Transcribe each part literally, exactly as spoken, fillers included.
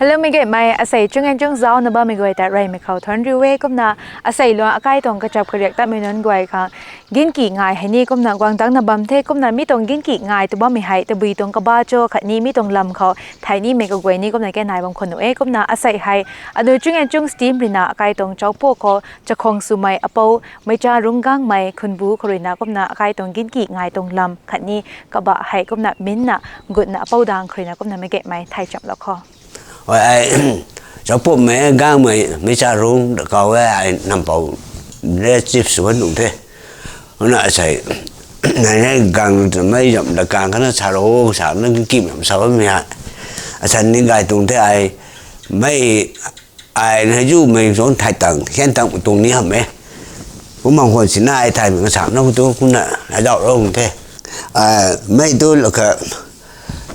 Hello, mei gaymei, asei Chunganchung zaucna bammei guay ta reymei khou thuanc riu e. Kumna asei luang akai tuang kachap kariak tatmei nunc guay khang ginki ngai hei ni kumna guang tangcna bam the. Kumna mi tuang ginki ngai tu bammei hei tabui tuang kaba cho khatni mi tuang lam khou thei nimei kaguay ni kumna ke nai bam khwan nuh e. Kumna asei hei anu Chunganchung steam ruina akai tuang chaupu khou chakhwang swmei apou Meicharung Gangmei Khunbu khou ruina kumna akai tuang ginki ngai tuang lam khatni kaba hei kumna minna gutna apou dang khou ruina kumna mei gaymei thei chamlou kho. Ai, chaupu mei Gangmei Meicharung ta kau e, ai nampou le chief sw nuh the. Kumna asei, nai ne gang mei zam da kang khana sa ro, sa na ginki mei sa bammei hei. Asan ni gay tuang the ai, mei ai na zumei zon thei tang, hian tang tuang ni hamh e. Kum mang khwan sina ai thaymei kasam na tu kumna na zauc rou the. Mei tu lou kha,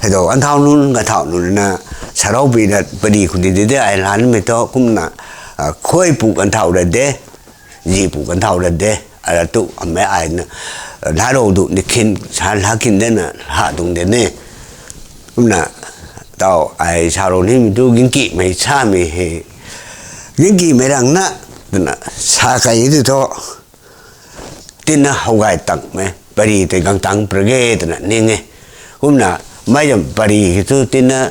hei dou an thau nunc, ka thau nunc na, sa rou pi na padi khou di de de ai lanmei thu kumna, khuay pu kan thau ra de, zi pu kan thau ra de, ara tu amei ai na, la rou du ni khin, sa la khin de na, la tuang de ne. Kumna, tau ai sa rou nimei tu ginkimei samei he. Ginkimei rang na, twna, sa kai tu thu, tina how gay tangmei, pari tei gang tang pra ge twna ning e. Kumna, mei zam pari ki tu tina,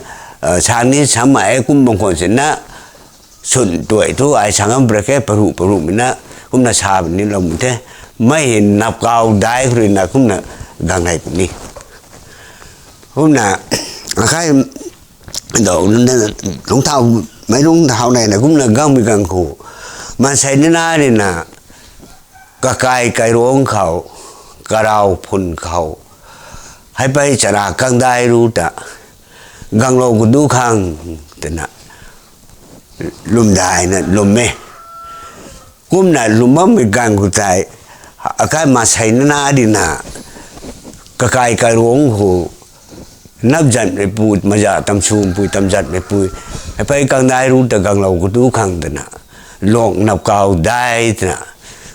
sa ni samei kum bang khwan sina, swn tuai thu ai sa ngam pra ke paruh paruhmei na, kumna sa ni lou mu the, mei hei nap kau dai khou ruina kumna gang hei puni. Kumna, akai, dou, lungc thau, meic lungc thau nei na kumna gangmei gang khou, maansei nana ruina, kakai kairuangc khou, karau phun khou, hei pei chara kangdai ru ta, ganglou kadu khang, twna, lwmdaina lwm e. Kumna lwm bammei ganv khou tei, akai maansei nana ruina, kakai kairuangc khou, nap zanhmei pui, maza tamsumpui, tam zanhmei pui, hei pei kangdai ru ta ganglou kadu khang twna, luang nap kau dai twna,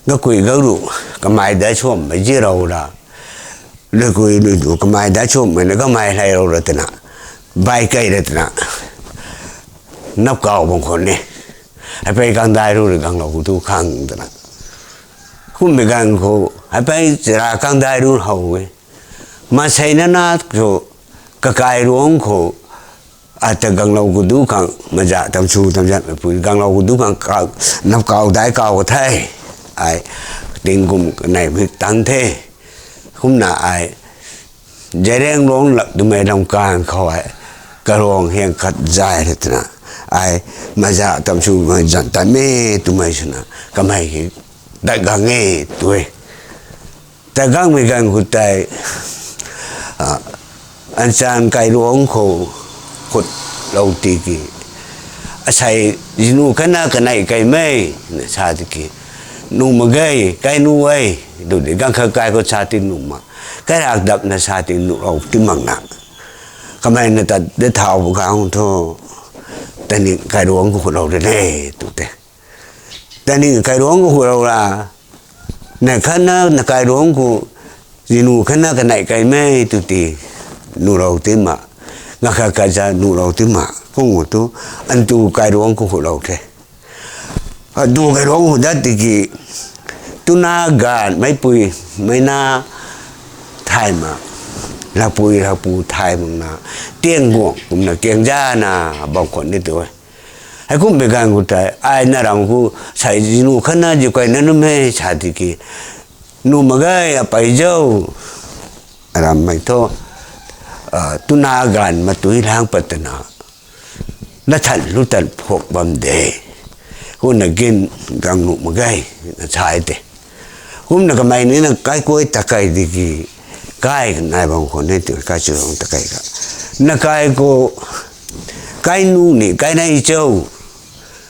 gakui garuh, kamei dai suammei zi rou ra, luikui luidu kamei dai suammei na kamei hlei rou ra twna, bai kei ra twna, nap kau bang khwan e. Hei pei kangdai ru rui ganglou kadu khang twna. Kummei ganv khou, hei pei chara kangdai ru how e. Maansei nana khou, kakai ruangc khou, ata ganglou kadu khang, maza tamsu tamzanhmei pui, ganglou kadu khang, nap kau dai kau ka the. Ai, tingkum kanei mik tang the. Kumna ai, Zeliangrong lak twmei lam kan khou ai, karuang hiang khat zay ra twna, ai, maza tamsu ma zanc tatmei twmei swna, kamei hei, dat gang e, tu e. Ta gangmei ganv khou tei, anchan kairuangc khou khutlou tiki, asei zinu khatna kanei kaimei, na sa tiki, nuh mak ge, kai nuh e, tu di ganv khat kai khou sa ti nuh mak, kairak dapna sa ti nuh rou ti makna. Kamei na tat de thau bu kang thu, taning kairuangc khou khutlou de le, tu te. Taning kairuangc khou khutlou ra, na khatna na kairuangc khou, zinu khatna kanei kaimei tu ti, nuh rou ti ma, ganv khat kai za nuh rou ti ma, kum tu, antu kairuangc khou khutlou the. Adu kairuangc khou dat tiki, tuna ganv meipui, meina thay ma, lapui lapu thay makna, tiang guang kumna kiang zana bam khwan ni tu e. Heikummei ganv khou tei, ai na ram khou, sei zinu khatna ziu kai na nuh e sa tiki, nuh mak ge apei zau, rammei thu, tuna ganv matui lang pat twna, na than lu tan phuak bam de. Kumna gin gang nuh mak ge, na sa e te. Kumna kamei ni na kai kuay ta kai tiki, kai nai bam khwan e tu kai chu bam ta kai ka. Na kai khou, kai nuh ni kai nei cho,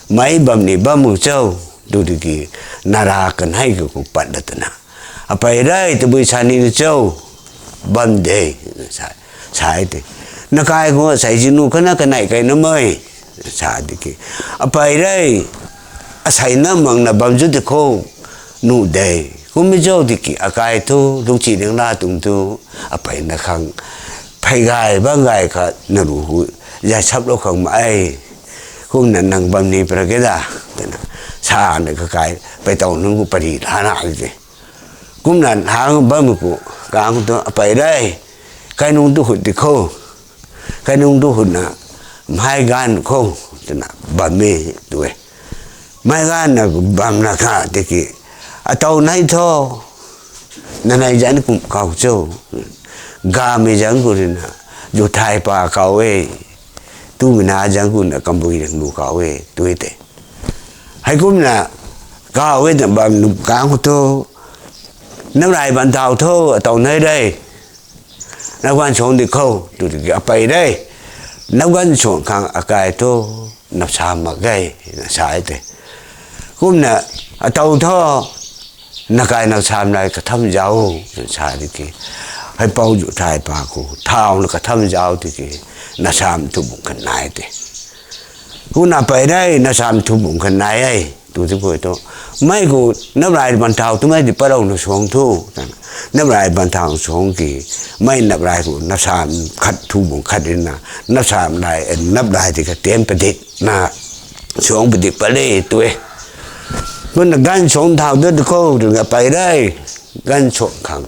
meic bam ni bam mak cho, tu tiki, na ra kanei ka khou pat la twna. Apei rei tabui sa ni cho, bam de, sa e te. Na kai khou asei zinu khatna kanei kai na mei, sa tiki. Apei rei, asei na makna bam zu ti kho, nuh de. Kummei zau tiki, akai thu, lungcsi ning la tuang thu, apei na khang, phey gay bang gay khat na ru hu, zay saplou khang ma e. Kumna nang bam ni pra ke da, twna, sa na kakai, pei tow nunc khou pari lana de. Kumna hang bam khou, kang tu, apei re, kai nung tu hut di khou, kai nung tu hut na, mhai gan khou, twna, bam e, tu e. Mhai gan na bam na kha, tiki, atow nai tho, nanei zan kum kau cho, gamei zan ku rina, ju thai pa kau e, tumei na zan ku na kambui rang lu kau e, tu e te. Heikumna, kau e na bam nu kang khou tu, nap rai ban thau tho, atow nai re. Nap ganv suang di khou, tu tiki apei re. Nap ganv suang khang akai tu, nap sam mak ge, na sa e te. Kumna, atow tho, nakai nap sam lai katham zau, sa tiki. Hei pou ju thai pa khou, thau na katham zau tiki, nap sam thu bung khat nai te. Kumna apei re, nap sam thu bung khat nai e, tu ti khou tu. Mei khou nap rai ban thau tu mei di parou na suang thu, twna. Nap rai ban thau suang ki, mei nap rai khou nap sam khat thu bung khat rina, nap sam lai, eh, nap rai di kha tian padik na, suang padik pat le tu e. Kumna ganv suang thau dat di khou, twna apei re, ganv suang khang,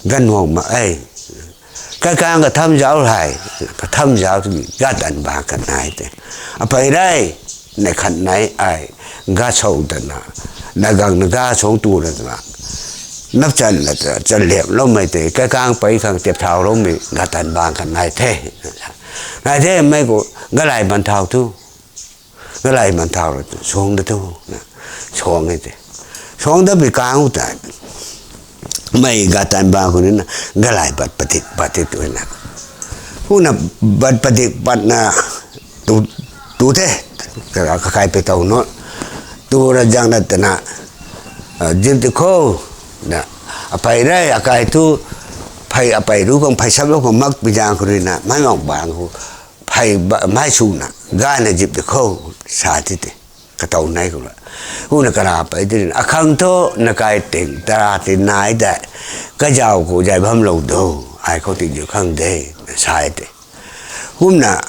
ganv huang mak e. Kaikang katham zau hei, katham zau tu ga tan ba khat nai te. Apei re, nai khat nai ai, ga sou tana, na gang na ga sou tu na tana. Nap chan na ta, chan liamloumei te, kaikang pei khang tiap thauloumei, ga tan ba khat nai the. Nai the, mei khou, galai ban thau tu. Galai ban thau ra tu, suang da tu, na, suang e te. Suang da pi kang u ta. Mei ga tan ba khou ni na, galai bat padik, bat ti tu na. Kumna bat padik, bat na, tu, tu the, ka, kakai pei tow nu. Tu ra zang na tana, ah, zip di khou, na, apei re, akai tu, phey apei ru khang phey sap lou khou mak pi zang khou rui na, mei mak bang khou, phey ba, mei sw na, ga na zip di khou, sa ti te, katow nai khou la. Kumna kara pei ti rina, akhang thu, nakai ting, tara ti nai dai, kazau khou zay bam lou do, ai khou ti ziu khang de, sa e te. Kumna,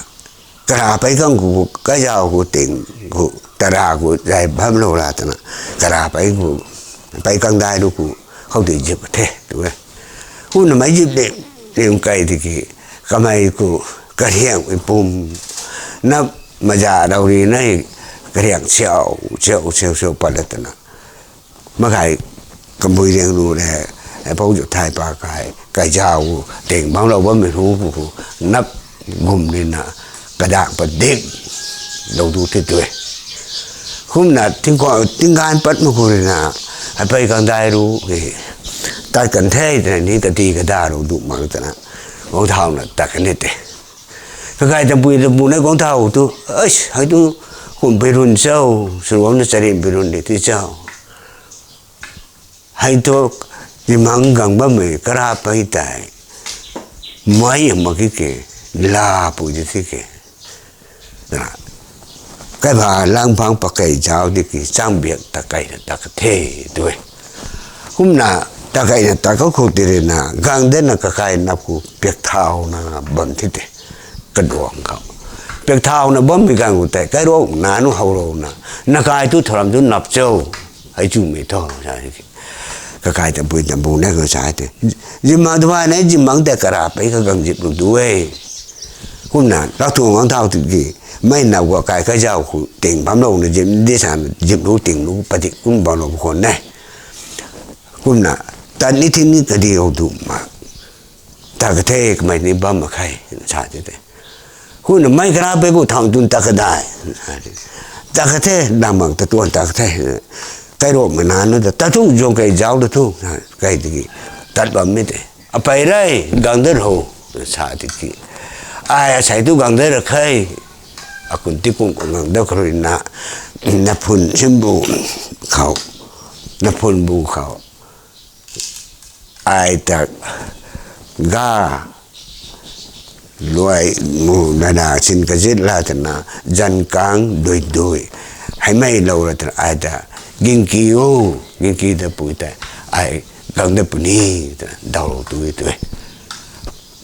kara pei khang khou, kazau khou ting, khou, tara khou zay bam lou la tana, kara pei khou, pei khang dai lu khou, khou ti zip the, tu e. Kumna mei zip de, rim kai tiki, kamei khou, kariang i pum, nap maza rau ri nai, kariang siau, siau, siau, siau pat la tana. Makai kambui riang lu re, e pou zu thai pa kai, kai zau, ting bam lou bammei hu khou, nap gum ni na, kadak padik, lou du ti tu e. Kumna tingkauh, tingganv pat mak khou rui na, hei pei khang dai ru, e, tat kan the, tei ni kati kada ru du mak tana, guang thau na tat kan ni te. Kakai ta bui ta bu na guang thau tu, ai, hei tu, kum pei run cho, saruam na charim pei run di ti cho. Hei tu, zimang gang bammei kara pei tei, mei mak ki ke, la pui di ti ke. Kai ba lang phang pakei zau di ki, chang biak ta kai na ta ka the, tu e. Kumna, ta kai na ta ka khou ti rina, gang de na kakai nap khou piak thau na bam ti te. Kaduang khou. Piak thau na bammei gang khou tei, kai ro na nu hou lou na. Nakai tu tharam tu nap cho. Hei chumei tho, sa ki. Kakai ta bui ta bu na khou sa te. Zimang tu bai na, zimang tei kara pei kha gang zip lu du e. Kumna, rak tuang guang thau tu ki. Mei na gua kai kazau khou ting bam lou na zip, di sa na zip lu ting lu padik kum bam lou khou ne. Kumna, tat ni thing ni kadi hou du ma. Ta ka the, kamei ni bam mak khe, sa ti te. Kumna mei kara pei khou thang tun ta ka dai. Ta ka the, dang bang ta tuan ta ka the. Kai ro mei na nu ta, ta tu zong kai zau ta tu, kai tiki. Tat bammei te. Apei re, gang dat ho, sa tiki. Ai, asei tu gang dat ra khe. Akun ti kum khou gang dat khou rui na, na phun simbu khou, na phun bu khou. Ai ta ga luai mu nana sin kazit la tana, zan kang dui dui. Hei mei lou ra tana, ai ta, gingki o, gingki ta pui ta, ai gang dat puni, ta, dau lou tui tui.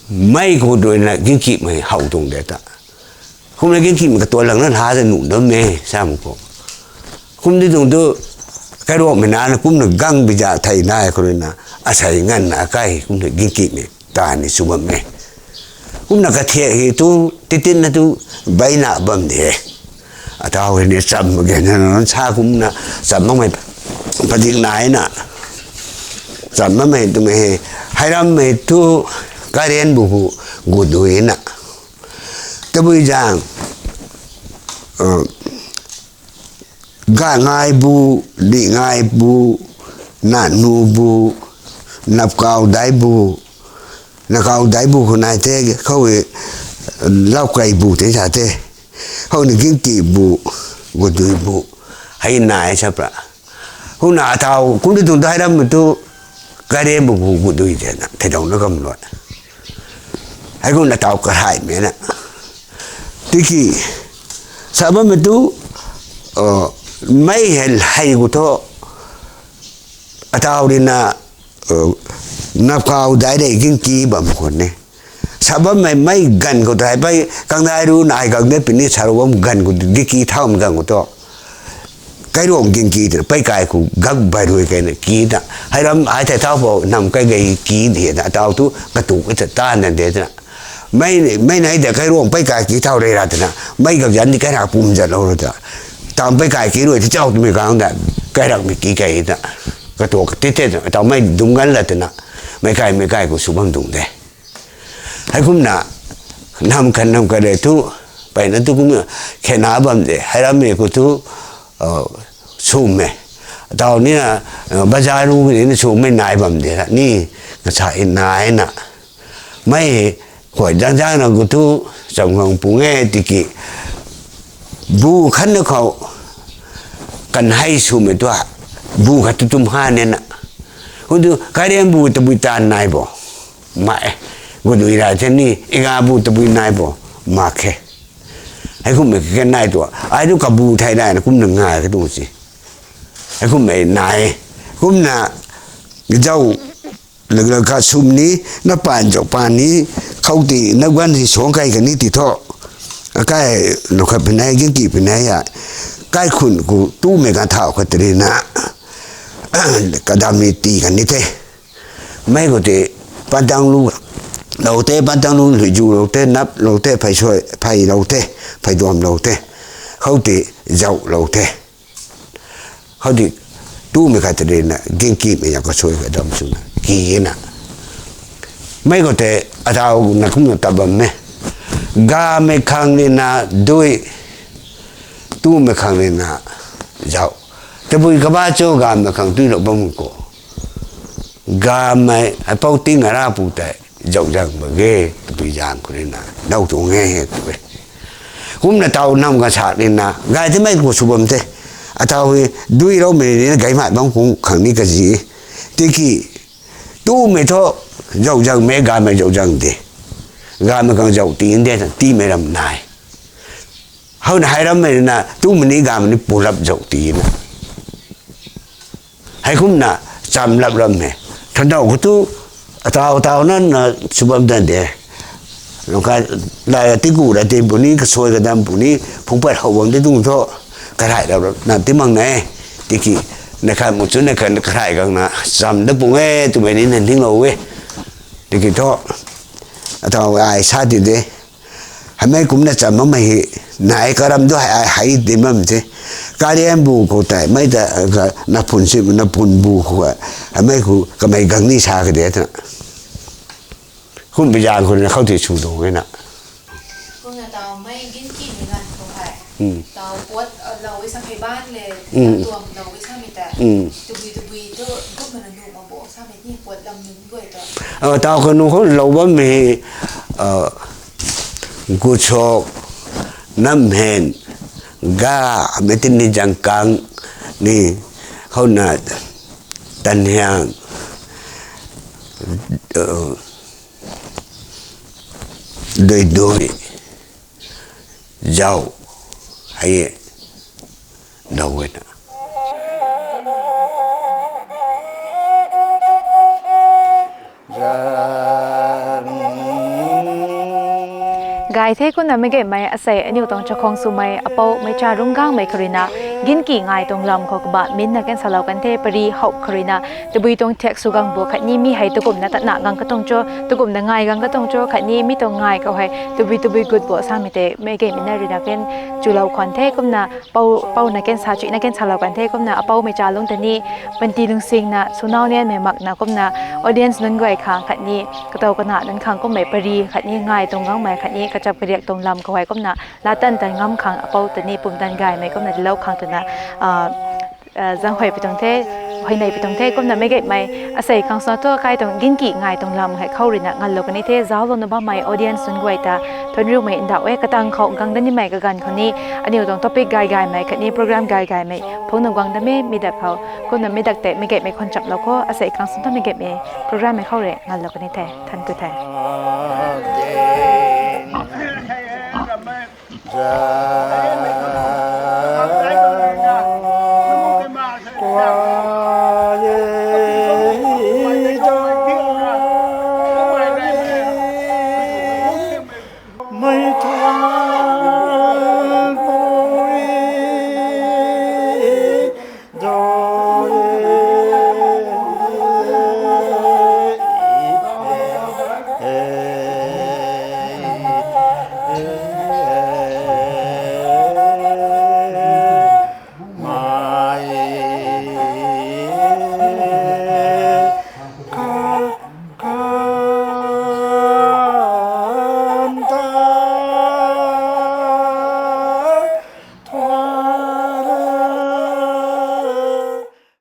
Mei khou dui na, gingki mei hou tuang de ta. Kumna gingkimei katuan lang na ha ta nuh dam e, sam khou. Kum di tuang tu, kairuangmei na na kumna gang bi za thei nai khou rui na, asei nganvna akai kumna gingkimei ta ni sw bam e. Kumna kathiak hei tu, titin na tu, bai na bam de. Atau hei ni cham ge na, sa kumna, cham makmei, padik nai na. Cham makmei twmei hei, hei rammei tu, karian bu hu, gu dui na. Tabui zang, uh, ga ngai bu, di ngai bu, na nu bu, nap kau dai bu, na kau dai bu khou nai te, khou e, lau kai bu te sa te, khou ni gingki bu, gu dui bu, hei nai sa pra. Huna atau, kum di tuang dai ram tu, kare bu gu gu dui de na, thei dau na gam luat. Hei kum na tau kahaimei na. Tiki, sa bammei tu, uh, mei hei hei gu tho, atau ri na, uh, nap kau dai de gingki bam khou ne. Sa bammei mei ganv khou tei pei, kangdai ru nai gang de pini sa ru bam ganv khou gingki thau mi ganv khou tho. Kairuang gingki twna, pei kai khou gak bai rui kai na ki ta. Hei ram ai thei thau bo, nam kai gei ki di na, atau tu, katu ka ta ta na de twna. Mei, mei nai de kairuang pei kai ki thau rei ra twna. Mei gak zan di kai ra pum zat lou ra ta. Tam pei kai ki rui ti chau twmei gang da, kai rak mi ki kai ta. Katu ka ti te twna, atau mei dum gan la twna. Mei kai, mei kai khou sw bam dung de. Hei kumna, nam khat nam khat le tu, peyna tu kumna, khena bam de, hei rammei khou tu, uh, sum e. Tau ni na, uh, bazar ru ni na sum e nai bam de, ni, kasa e nai na. Mei, khuay zang zang na khou tu, cham gang pung e tiki, bu khat na khou, kan hei sum e tu, bu khat tu tum ha ne na. Kum tu, karian bu tabui tan nai bo. Ma e, gu dui ra the ni, iga bu tabui nai bo, mak khe. Hei kummei khe nai tu, ai tu kabu thei nai na kumna ngai ka tuang si. Hei kummei nai, kumna zau, lak lak kha sum ni, na pan zau pan ni, khou ti, na guan si suang kai ka ni ti tho. Akai, nu khat pinei, gingki pinei ya. Kai khun khou tumei ka thau khat ri na, kadam ni ti ka ni the. Mei khou tei pantang lu lou the, pantang lu lui zu lou the, nap lou the, phey suai, phey lou the, phey duam lou the, khou tei zau lou the. Khou tei tumei khat tei na, gingkimei ya kasuai kha dam swna, ki na. Mei khou tei atau na kumna tat bam e. Gamei khang ni na dui, tumei khang ni na zau. Tabui kaba cho gamei khang tui lou bam khou. Gamei, hei pou ting ara pu tei, zau zang ba ge, tabui zang khou ni na, nau tuang e he tu e. Kumna tau nam ka sa ni na, gay the mei khou sw bam the. Atau hei, dui rou mei ni na gay mai bam khou khang ni kazi. Tiki, tumei tho, zau zang mei, gamei zau zang de. Gamei khang zau ti de, timei ram nai. Hou na hei rammei na, tumei ni gamei ni pulap zau ti na. Hei kumna, cham lap ram e. Thandau khou tu, atau atau na, na sw bam dan de. Nung kha, lai ti gu ra ti bu ni, kasuai kadam bu ni, phungpat hou bam de tuang tho. Karai rap rap, na ti mang na e. Tiki, na khat mu chu, na khat karai gang na, cham da pung e, twmei ni na ning lou e. Tiki tho, atau ai sa ti de. Heimei kumna cham makmei hei, nai karam tu hei, hei di bam the. Karian bu khou tei, mei ta, ka, na phun si, na phun bu khou, heimei khou, kamei gang ni sa ka de ta. Kum bi zang khou na khou tei sw dong e na. Kumna tau mei gingkimei ganv khou hei. Hmm. Tau puat, uh, lou e sam hei ban le, Hmm. tuam lou e sam hei ta. Hmm. Tabui tabui tu, kumna nu ma bo sam hei ni puat lam nunc guay ta. Uh, tau kanu khou lou bammei, uh, guchok, namhen, ga, mei tin ni zangkang, ni, khou na, tanhiang, uh, dui dui, zau, hei, dau e na. Gay the. Kumna meic gaymei, asei aniu tuang chakhwang swmei apou Meicharung Gangmei khou ruina Ginki Ngai tuang lam khou kaba minna kan salou kan the. Pari hou khou ruina tabui tuang thiak sw gang bo khatni mi hei tukumna tatna gang katuang cho, tukumna ngai gang katuang cho khatni mi tuang ngai khou hei tabui tabui gut bo samei tei meic gaymei na ruina kan chulou khwan the. Kumna pou, pouna kan sa chuina kan salou kan the. Kumna apou Meichalung ta ni panty lungsingna, swnau nianmei makna, kumna audience nunc guay khang khatni katow kana nunc khang kummei pari khatni ngai tuang gangmei khatni kachap kariak tuang lam khou hei kumna laa tan tan ngam khang apou ta ni pumtan gaymei kumna tilou khang twna zanghuay pi tuang the, huayney pi tuang the. Kumna meic gaymei, asei khang swna thu kai tuang Ginki Ngai tuang lam hei khou ruina nganlou kan the. Zauclouna bammei audience nunc guay ta thunriumei ndauh e. Katang khou gang dat nimei kaganv khou ni aniu tuang topic gay gaymei khatni program gay gaymei phungna guang dat e mi dak khou. Kumna mi dak tei meic gaymei khwan chamlou kho. Asei khang swna thu meic gaymei program hei khou rui nganlou kan the. Thank you the.